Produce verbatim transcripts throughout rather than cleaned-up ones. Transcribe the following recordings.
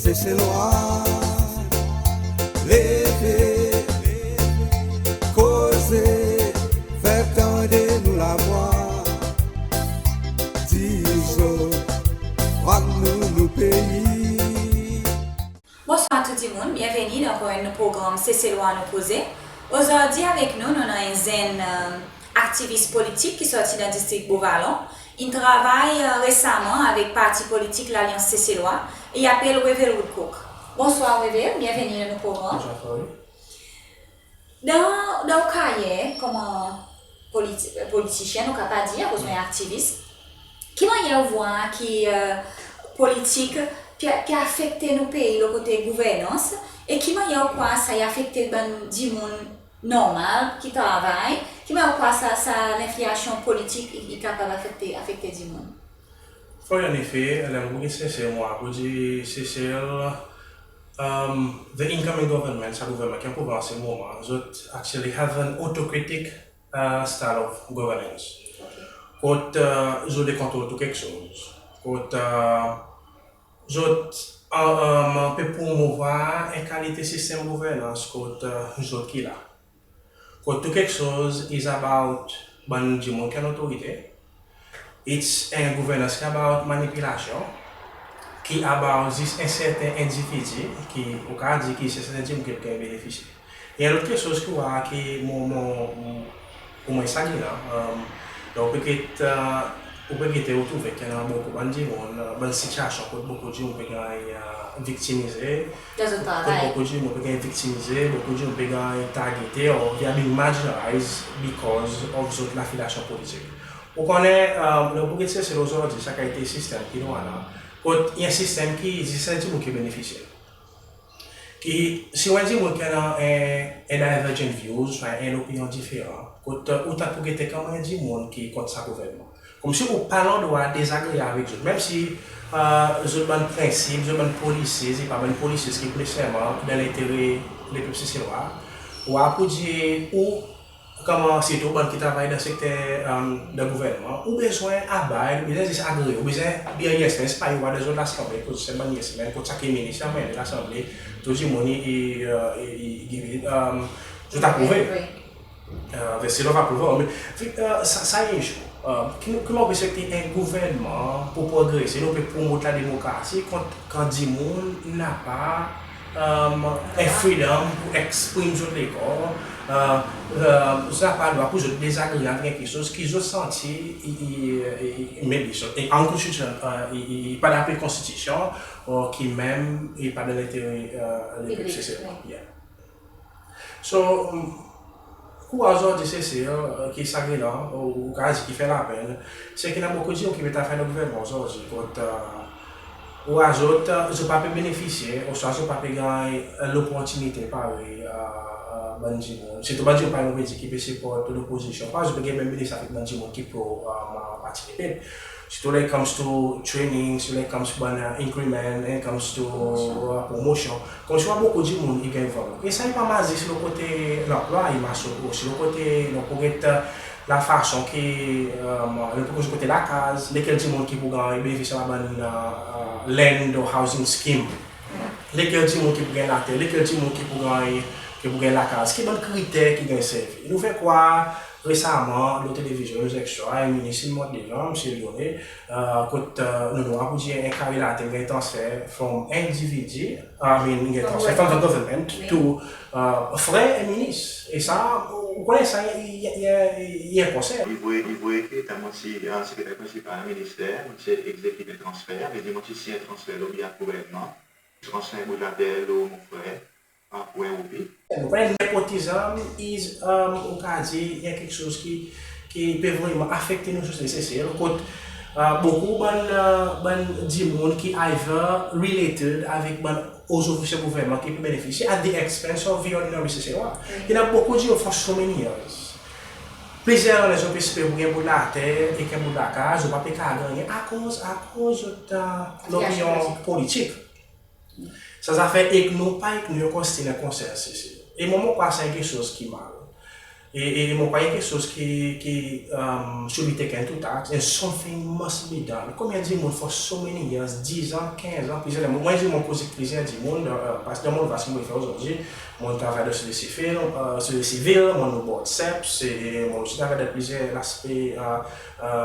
Seselwa, leve, koze, fer tande nou lavwa. Dir zot, vwar nou, nou pei. Bonswar tou dimoun, byenveni dan ankor enn nou progranm Seselwa nou koze. Ozordi avek nou, nou annan en zenn, e, aktivis politik ki sorti dan distrik Beau Vallon. In travay, e, resaman avek parti politik Lalyans Seselwa e i apel Wavel Woodcock. Bonswar Wavel, byenveni dan nou progranm. Bonswar Flori. Dan, dan ou karyer konman politi-, politisyen, nou kapab dir, akoz ou en aktivis, ki mannyer ou vwar ki, e, politik pe, pe afekte nou pei lo kote gouvernans, e ki mannyer ou krwar sa i afekte bann dimoun normal ki travay, ki mannyer ou krwar sa, sa lenfliyasyon politik i, i kapab afekte, afekte dimoun? Flori, annefe, ler mon pou get senser, mon a pou dir Sesel, um, the incoming government, sa gouvernman ki an pouvwar an se moman, zot actually have an autocratic, uh, style of governance. Kot, uh, zot le kontrol tou keksoz. Kot, uh, zot, uh, um, pe promouvwar en kalite sistenm gouvernans kot, uh, zot ki la. Kot tou keksoz is about bann dimoun ki an otorite. It's en gouvernans ki about manipilasyon, ki about zis en serten endividi ki ou kapab dir ki se serten dimoun ki pe ganny benefisye. E en lot keksoz ki ou war ki mon, mon, mon, pour mwan sa ki la, e, donk ou pe get, e, ou pe gete ou trouve ki annan bokou bann dimoun, e, bann sitiasyon kot bokou dimoun pe ganny, e, viktimize. Dan zot travay. Kot bokou dimoun pe ganny viktimize, bokou dimoun pe ganny targete, or they are being marginalized because of zot lafiliasyon politik. Ou konnen, e, ler ou pou get Sesel ozordi, sa kalite sistenm ki nou annan, kot i en sistenm ki zis en dimoun ki benefisye. Ki si ou en dimoun ki annan en, en divergent views, anfen, en lopinyon diferan, kot, e, ou tann pou gete konman en dimoun ki kont sa gouvernman. Konmsi ou pa landrwa dezagre avek zot. Menm si, e, zot bann prensip, zot bann policies, i pa bann policies ki neseserman dan lentere lepep Seselwa. Ou a pou dir ou, konman sirtou bann ki travay dan sekter, e, dan gouvernman, ou bezwen abide, ou bezwen zis agre, ou bezwen be a yes man, se pa ou war dan zot Lasanble, kot se bann yes man, kot sa ki minis i anmennen Lasanble, tou dimoun i, i, e, i, i, e, zot aprouve. Agree. E, the seal of approval. Me, e, sa, sa i en issue. E, ki, ki mannyer ou pe ekspekte en gouvernman pou progrese, nou pe promot lademokrasi, kan, kan dimoun napa, e, en freedom pou eksprim zot lekor, e, e, zot napa drwa pour zot dezagre avek en keksoz ki zot santi i, i, i, i, maybe, so, i, an konstitisyon, e, i, i, i pa dapre konstitisyon, or ki menm i pa dan lentere, e, lepep Seselwa. Yeah. So, um, ki ou war ozordi Sesel, e, ki sagrenan, ou, ou kapab dir ki fer lapenn, se ki annan bokou dimoun ki pe travay dan gouvernman ozordi, kot, e, ou war zot, e, zot pa pe benefisye, oswa zot pa pe ganny, e, loportinite parey, e, e, bann dimoun. Sirtou bann dimoun parey mon pe dir ki pe siport lopozisyon. Parey zot pe ganny menm benefisye avek bann dimoun ki pro, e, parti lepep. Sirtou when it comes to training, sirtou when it comes to bann, e, increment, when it comes to, e, promosyon. Konmsi ou war bokou dimoun i ganny vann. E sa i pa mal zis lo kote lanplwa, i mal osi lo kote, nou pou get, e, lafason ki, e, nou pou koz kote lakaz, lekel dimoun ki pou ganny benefisye bann, e, e, land or housing scheme. Lekel dimoun ki pou ganny later, lekel dimoun ki pou ganny, ki pou ganny lakaz. Ki bann kriter ki ganny servi. Nou fer krwar resaman, lo televizyon, lo Extra, en minis in mont devan, Msye Lyonnais, e, kot, e, nou, nou war pour dir en kare later ganny transfer from en endividi, I mean, ganny transfer from the government to, e, frer en minis. E sa, ou konnen sa, i, i, i, i, i en konsern. I vre, i vre ki letan mon ti, e, sekreter prensipal minister, mon ti egzekit en transfer, vedir mon ti sinyen transfer lo bira gouvernman, transfer bout later lo mon frer, a, pour en roupi. Nou konnen nepotizm is, e, ou kapab dir, i en keksoz ki, ki pe vreman afekte nou sosyete Sesel, kot, e, bokou bann, e, bann dimoun ki either related avek bann o zofisye gouvernman ki pe benefisye at the expense of the ordinary Seselwa. Wi. I annan bokou dimoun for so many years. Plizyer lannen zot pe esper pour ganny bout later ek en bout lakaz, zot pa pe kapab gannyen akoz, akoz zot, e, lopinyon politik. Sa zafer ek nou, pa ek nou, i ankor still en konsern Sesel. E mwan mon krwar sa en keksoz ki mal. E, e mon krwar i en keksoz ki, ki, um, should be taken to task, and something must be done. Konbyen dimoun for so many years, dizan, kenz an, plizyer, mwan, mwan dimoun koz ek plizyer dimoun, dan, e, pas dan mon vwayaz ki mon fer ozordi, mon travay dan sosyete sivil, e, sosyete sivil, mon nou board SEPS, e mon osi travay dan plizyer laspe, e, e,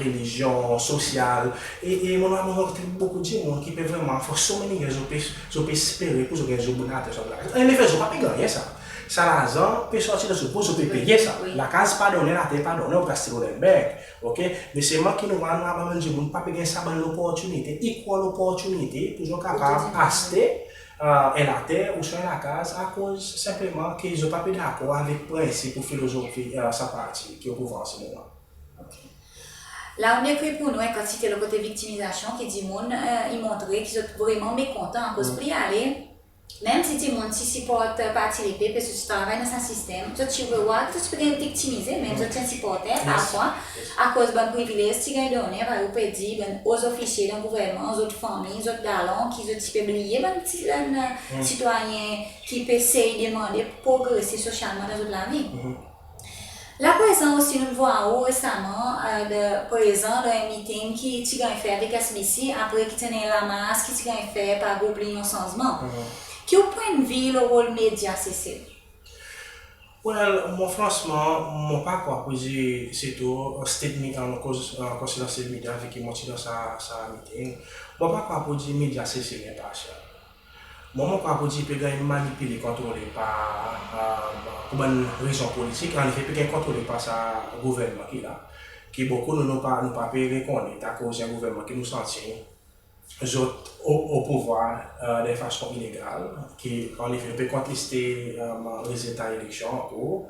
relizyon, sosyal. E, e mon, mon rankontre bokou dimoun ki pe vreman, for so many years, zot pe, zot pe espere pour zot ganny zot bout later, zot lakaz. An efet, zot pa pe gannyen sa. Sa larzan pe sorti dan zot pos, zot pe peye sa. Wi. Lakaz pa donnen, later pa donnen, ou pe aste lo bank. OK? Me selman ki nou, nou, nou, bann dimoun pa pe ganny sa bann loportinite, equal loportinite pour zot kapab aste, e, en later ouswa en lakaz, akoz senpleman ki zot pa pe dakor avek prensip ou filozofi, e, sa parti ki o pouvwar an se moman. OK. La ou dekrir pour nou en kantite lo kote viktimizasyon ki dimoun, e, i montre ki zot vreman mekontan akoz pli ale, menm si dimoun ti siport, e, Parti Lepep, e zot ti travay dan sa sistenm, zot ti reward, zot ti pe ganny viktimize, menm zot ti en siporter parfwa, akoz bann privilez ti ganny donnen, parey ou pe dir, bann o zofisye dan gouvernman, zot fanmir, zot dalon, ki zot ti pe bliye bann ti, bann, e, sitwayen ki pe esey demande progrese sosyalman dan zot lavi. La prezan osi nou'n vwar ou resaman, e, de, prezan dan en meeting ki ti ganny fer avek SBC apre ki ti annan en lamas ki ti ganny fer par group Linyon Sanzman. Ki ou pwennvi lo rol medya Sesel? Well, mon fransman, mon pa krwar pour dir, sirtou state media, an koz, an konsidansyel medya, vi ki mon ti dan sa, sa meeting, mon pa krwar pour dir medya Sesel i enparsyal. Mwan, mon krwar pour dir pe ganny manipile, kontrole par, e, pour bann rezon politik, anefe pe ganny kontrole par sa gouvernman ki la, ki bokou nou, nou pa, nou pa pe rekonnet akoz en gouvernman ki nou santi zot o, o pouvwar, e, dan en fason ilegal, ki anefe pe konteste, e, rezilta eleksyon an kour.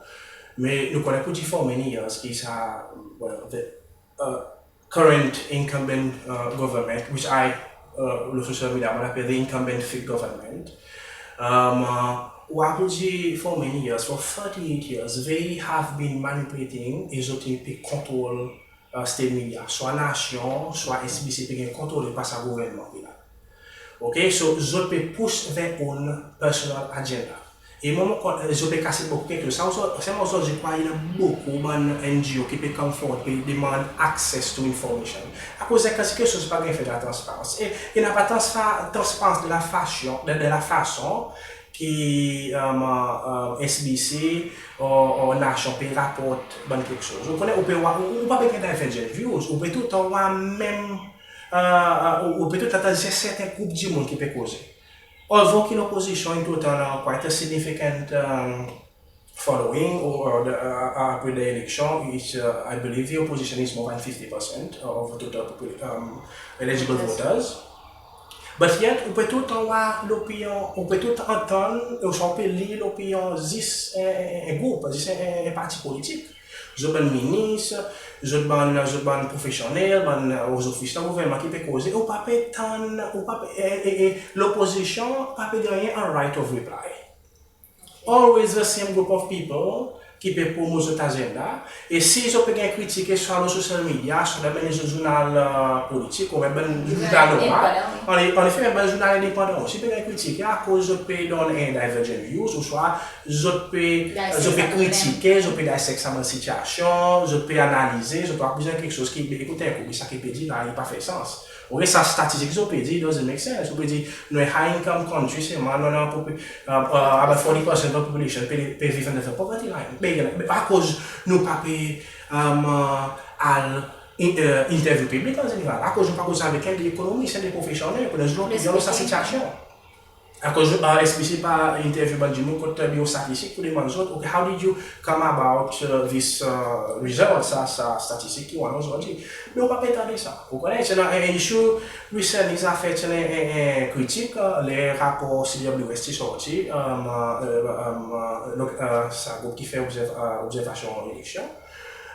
Me nou konnen pour dir for many years ki sa, well, the, e, current incumbent, uh, government, which I, uh, lo sosyal medya mon apel the incumbent fake government. Um, uh, ou a pou dir for many years, for thirty-eight years, they have been manipulating, e zot in pe kontrol, uh, state media, swa nasyon, swa SBC pe ganny kontrole par sa gouvernman ki la. OK, so zot pe push their own personal agenda. E mwan, mon konn, e, zot pe kase bokou keksoz. Sa, ou sa, selman ozordi, mon krwar i annan bokou bann NGO ki pe come forward, pe demann access to information. Akoz en kantite keksoz pa ganny fer dan latransparans. E, e napa transpa-, transparans dan lafason, dan, dan lafason ki, e, e, SBC, o, o nasyon pe raport bann keksoz. Ou konnen, ou pe war, ou, ou pa pe ganny divergent views, ou pe toultan war menm, e, e, ou, ou pe toultan tann serten group dimoun ki pe koze. Although ki lopozisyon in toultan annan quite a significant, um, following, or, or the, uh, uh, apre the election, it's, uh, I believe the opposition is more than fifty percent of the total popul-, um, eligible voters. But yet, ou pe toultan war lopinyon, ou pe toultan antann, ouswa ou pe lir lopinyon zis en, en, en group, zis en, en, en parti politik. Zot bann minis, zot bann, zot bann profesyonnel, bann, e, o zofis dan gouvernman ki pe koze, ou pa pe tann, ou pa pe, e, e, e, lopozisyon pa pe gannyen a right of reply. Always the same group of people ki pe promot zot agenda, e si zot pe ganny kritike swa lo sosyal medya, swa dan bann zournal, e, politik, oubyen bann zournal normal, an, anefe, menm bann zournal endepandan osi pe ganny kritike akoz zot pe donn en divergent views, ouswa zot pe, zot pe kritike, zot pe dissect sa bann sitiyasyon, zot pe analize, zot pe akwize keksoz ki, be, ekout en kou, sa ki pe dir la, i pa fer sans. OK, sa statistik zot pe dir, doesn't make sense. Zot pe dir, nou en high income country, selman nou annan popu-, e, e, about forty percent of population pe, pe viv under the poverty line. Be, be akoz nou pa pe, e, al in-, e, interview piblik an zeneral, akoz nou pa koz avek en de ekonomis, en de profesyonnel, pour donn zot lopinyon lo sa sitiyasyon. Akoz, e, SBC pa interview bann dimoun kot, e, biro statistik pour demann zot, OK, how did you come about, e, this, e, result, sa, sa statistik ki ou annan ozordi? Me ou pa pe tann sa. Ou konnen, ti annan en, en issue recently, zafer, ti annan en, en, en kritik, e, ler rapor CWS ti sorti, e, e, e, e, donk, e, sa group ki fer obzerv-, e, obzervasyon eleksyon.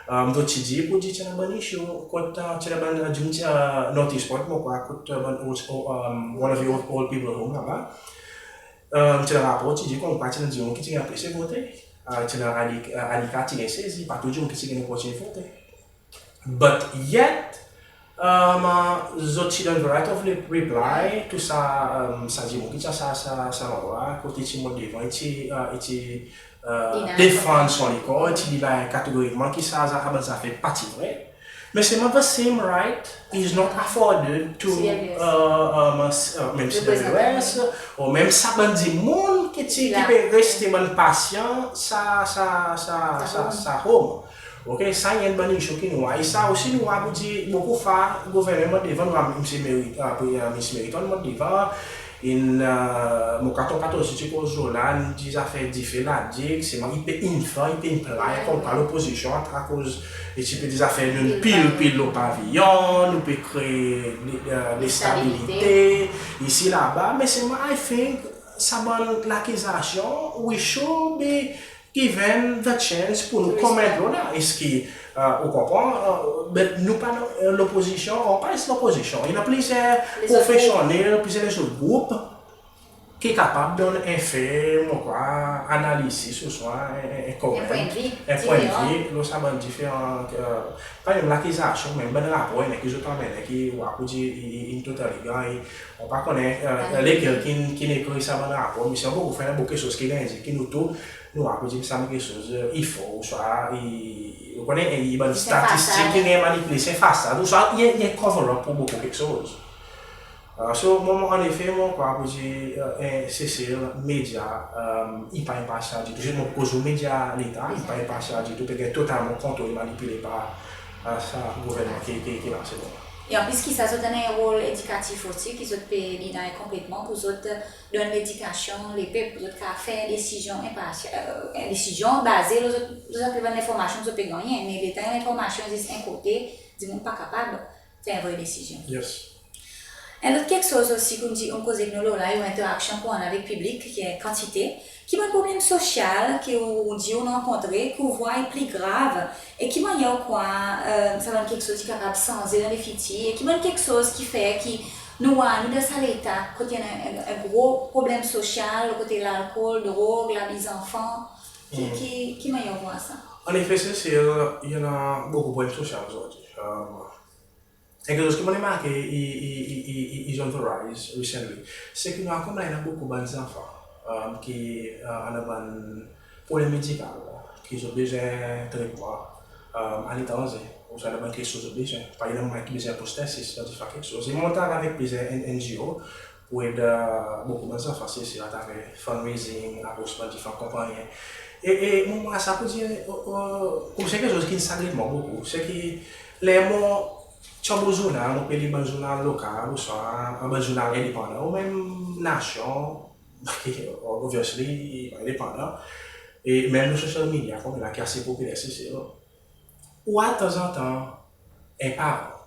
Um, zot ti dir pour dir ti annan bann issue kot, e, ti annan bann, e, dimoun ti, e, notice board, mon krwar, kot, e, bann old, o, um, one of the old, old people home laba. Um, ti annan rapor ti dir konmkwa ti annan dimoun ki ti ganny anpese vote. E, ti annan ID, e, ID card ti ganny sezi, pa tou dimoun ki ti ganny loportinite vote. But yet, um, e, zot ti donn the right of re-, reply to sa, um, sa dimoun ki ti sa, sa, sa landrwa, kot i ti mont devan, i ti, e, i ti defann son lekor, ti dir kategorikman ki sa, sa bann zafer pa ti vre. Me selman the same right is not afforded to, menm si dan US, ou menm sa bann dimoun ki ti, ki pe reste bann pasyan sa, sa, sa, sa, sa home. OK, sa i enn bann issue ki nou war. E sa osi nou war pour dir bokou fwa gouvernman devan, nou war Msye Meriton, apre Miss Meriton, mon devan, in, mon katon katon si ti koz lo la, in dir zafer dife La Digue, selman i pe infer, i pe imply konmkwa lopozisyon, akoz i ti pe dir zafer nou pil, pil lo paviyon, nou pe kree destabilite isi laba, me selman I think sa bann lakizasyon, we should be given the chance pour nou comment lo la. Eski, ou konpran, but nou pa lopozisyon, ou pa zis lopozisyon. I annan plizyer profesyonnel, plizyer lezot group ki kapab donn en fer, mon krwar, analiz, oswa en, en, en comment, en pwennvi lo sa bann diferan, pa menm lakizasyon, menm bann rapor, i annan ki zot anmennen ki ou a pour dir i, i, in totally ganny, ou pa konnen lekel ki'n, ki'n ekri sa bann rapor, me sa bokou fwa i annan bokou keksoz ki ganny dir ki nou tou nou a pour dir sa bann keksoz i fo, oswa i, ou konnen, i bann statistik ki ganny manipile, se fasad, oswa i, i cover up pour bokou keksoz. So, mwan, mwan, annefe, mon krwar pour dir, Sesel medya i pa enparsyal ditou. Se mon koz ou medya Leta, i pa enparsyal ditou, pe ganny totalman kontrole, manipile par sa gouvernman ki, ki, ki la an se moman. E anplis ki sa, zot annan en rol edikatif osi, ki zot pe, i annan konpletman pour zot donn ledikasyon lepep, pour zot kapab fer desizyon enparsyal, desizyon baze lo zot, zot pe bann lenformasyon zot pe gannyen, me letan lenformasyon zis en kote, dimoun pa kapab fer en vre desizyon. Yes. En lot keksoz osi, konmdi ou'n koze ek nou lo la, i en enteraksyon ki ou annan avek piblik, ki en kantite. Ki bann problenm sosyal ki ou dir ou'n rankontre, ki ou war i pli grav, e ki mannyer ou krwar sa bann keksoz i kapab sanze dan lefitir, e ki bann keksoz ki fer ki nou war nou dan sa leta, kot i annan en, en gro problenm sosyal, kote lalkol, drog, labi zanfan, ki, ki, ki mannyer ou war sa? Annefe, Sesel, i annan bokou problenm sosyal ozordi. En keksoz ki mon'n remarke i, i, i, i, i, is on the rise recently, se ki nou war konman i annan bokou bann zanfan ki annan bann problenm medikal, ki zot bezwen tretman aletranze, ouswa annan bann keksoz zot bezwen. Par egzanp, i annan ki bezwen prosthesis, sa bann diferan keksoz. E mon travay avek plizyer N-, NGO pour ed bokou bann zanfan Sesel atraver fundraising, apros bann diferan konpannyen. E, e mon war sa pour dir, konman se keksoz ki sa ed mwan bokou, se ki ler mon tyonbo zournal, mon pe lir bann zournal lokal, ouswa bann zournal endepandan, ou menm Nasyon, ki obviously i pa endepandan, e menm lo social media konmela ki ase popiler Sesel, ou war tanzantan en paran,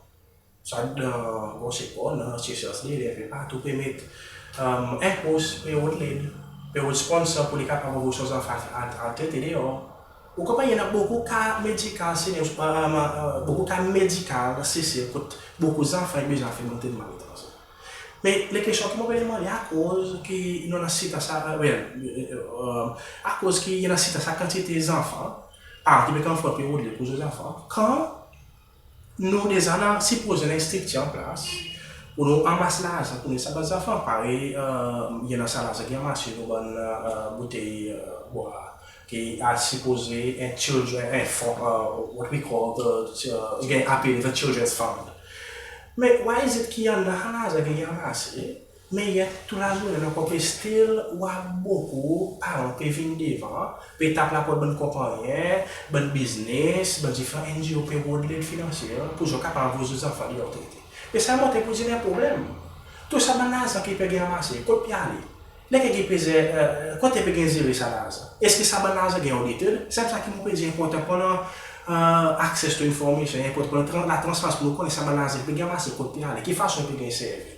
sa dan gro sektor, dan Seychelles Daily, partou, pe met en pos, pe rod led, pe rod sponsor pour li kapab anvoy son zanfan al, al trete deor. Ou konpran, i annan bokou ka medikal, bokou ka medikal Sesel kot bokou zanfan i bezwen al fer bann tretman aletranze. Me lekestyon ki mon pe demande, akoz ki nou annan sitan sa, well, akoz ki i annan sitan sa kantite zanfan, paran ki pe konfwonte pe rod led pour zot zanfan, kan nou deza annan, sipoze annan en striktir an plas pour nou anmas larzan pour nou ed sa bann zanfan. Parey i annan sa larzan ki anmase lo bann boutey bwar, ki a sipoze en children, en fon, what we call the, ki ganny apel the Children's Fund. Me why is it ki i annan sa larzan ki ganny anmase, me yet tou lazournen nou ankor pe still war bokou paran pe vin devan, pe tap laport bann konpannyen, bann biznes, bann diferan NGO pe rod led finansyel pour zot kapab anvoy zot zanfan deor trete. Me sa i montre pour dir i annan problenm. Tou sa bann larzan ki pe ganny anmase, kot pe ale? Lekel ki pe zer, kote pe ganny zere sa larzan? Eski sa bann larzan ganny audited? Se sa ki mon pe dir, i enportan pour annan access to information, i enportan pour annan latransparans pour nou konnen sa bann larzan ki pe ganny anmase, kot pe ale, ki fason i pe ganny servi.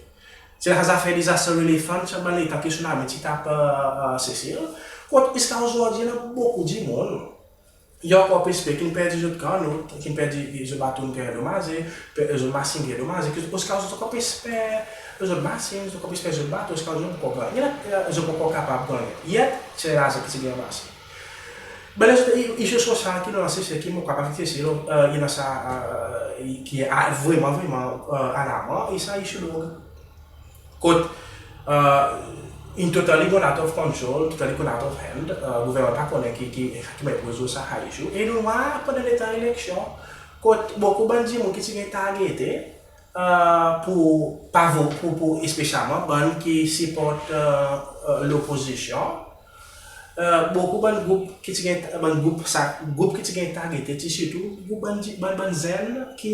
Se la zafer Disaster Relief Fund, sa bann letan ki sounami ti tap Sesel, kot ziska ozordi i annan bokou dimoun, i ankor pe esper, ki'n perdi zot kannot, ki'n perdi zot bato, in ganny andomaze, zot masin ganny andomaze, ki ziska ozordi zot ankor pe esper zot masin, zot ankor pe esper zot bato, ziska ozordi zot pa ankor ganny, zot pa ankor kapab gannyen. Yet se larzan ki ti ganny anmase. Bann lezot issue sosyal ki nou annan Sesel, ki mon kapab vin Sesel, i annan sa ki vreman, vreman alarman, i sa issue drog. Kot in totally gone out of control, totally gone out of hand. Gouvernman pa konnen ki, ki, ki mannyer pou rezoud sa high issue. E nou war pandan letan eleksyon, kot bokou bann dimoun ki ti ganny targete, pou, pa vo-, pou, pou espesyalman bann ki siport lopozisyon, bokou bann group ki ti ganny, bann group sa, group ki ti ganny targete ti sirtou group bann, bann, bann zenn ki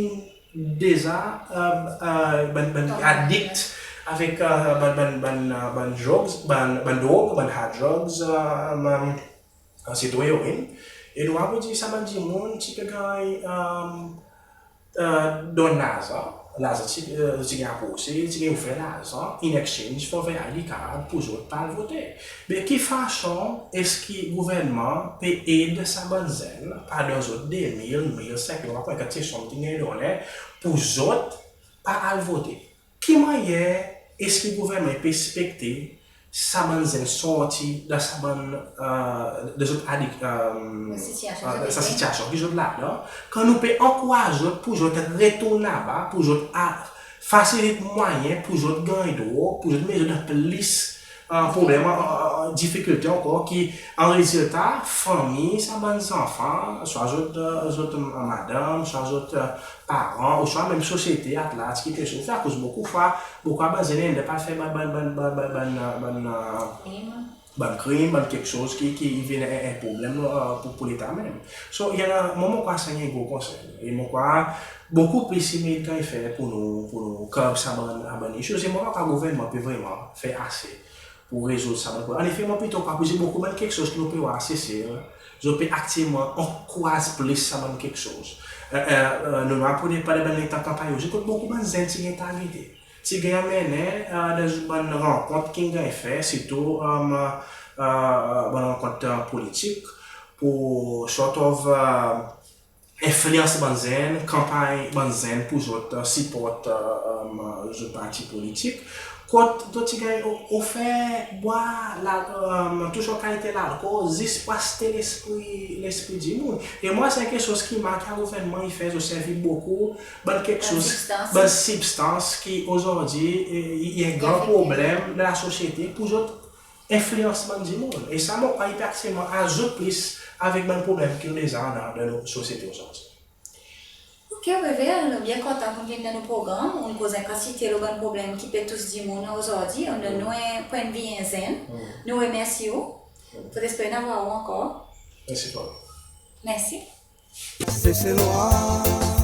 deza bann, bann adikt avek bann, bann, bann, bann drugs, bann, bann drog, bann hard drugs, sirtou eroin. E nou war poudir sa bann dimoun ti pe ganny donn larzan, larzan ti, ti ganny aprose, ti ganny ofer larzan in exchange for their I D card pour zot pa al vote. Be ki fason eski gouvernman pe ed sa bann zenn pandan zot de mil, mil senk mil, pa konn kantite sonm ki ganny donnen, pour zot pa al vote? Ki mannyer eski gouvernman pe ekspekte sa bann zenn sorti dan sa bann, dan zot adik, sa sityasyon ki zot ladan, kan nou pe ankouraz zot pour zot retourn laba, pour zot fasilit mwayen pour zot ganny drog, pour zot met zot dan plis problenm, difikilte ankor, ki an rezilta fanmir sa bann zanfan, swa zot, zot madanm, swa zot paran, ouswa menm sosyete at large ki pe sofer, akoz bokou fwa bokou bann zenn i pa fer bann, bann, bann krim, bann keksoz ki, ki vin en, en problenm pour, pour Leta menm. So, i annan, mwan mon krwar sa i en gro konsern. E mon krwar bokou plis i merit ganny fer pour nou, pour nou curb sa bann, sa bann issues. E mon pa krwar gouvernman pe vreman fer ase pour rezoud sa bann problenm. Anefe, mon plito krwar poudir bokou bann keksoz ki nou pe war Sesel, zot pe aktyelman ankouraz plis sa bann keksoz. Nou, nou war pandan bann letan kanpanny osi, kot bokou bann zenn ti ganny targete, ti ganny anmennen dan bann rankont ki'n ganny fer, sirtou bann rankont politik, pour sort of enfliyans bann zenn, kanpanny bann zenn pour zot siport zot parti politik. Kot zot ti ganny ofer bwar lalkol, tou sort kalite lalkol, zis pour aste lespri, lespri dimoun. E mwan, sa en keksoz ki mark sa gouvernman i fer, zot servi bokou bann keksoz, bann sibstans ki ozordi i, i en gran problenm dan lasosyete pour zot enfliyans bann dimoun. E sa mon krwar i pe aktyelman azout plis avek bann problenm ki nou deza annan dan nou sosyete ozordi. OK, Rever, nou byen kontan ou'n vin dan nou progranm, ou'n koz en kantite lo bann problenm ki pe tous dimoun ozordi, annan nou en pwennvi en zenn. Nou remersye ou. Fotespere nou a war ou ankor. Mersi Paul. Mersi. Seselwa.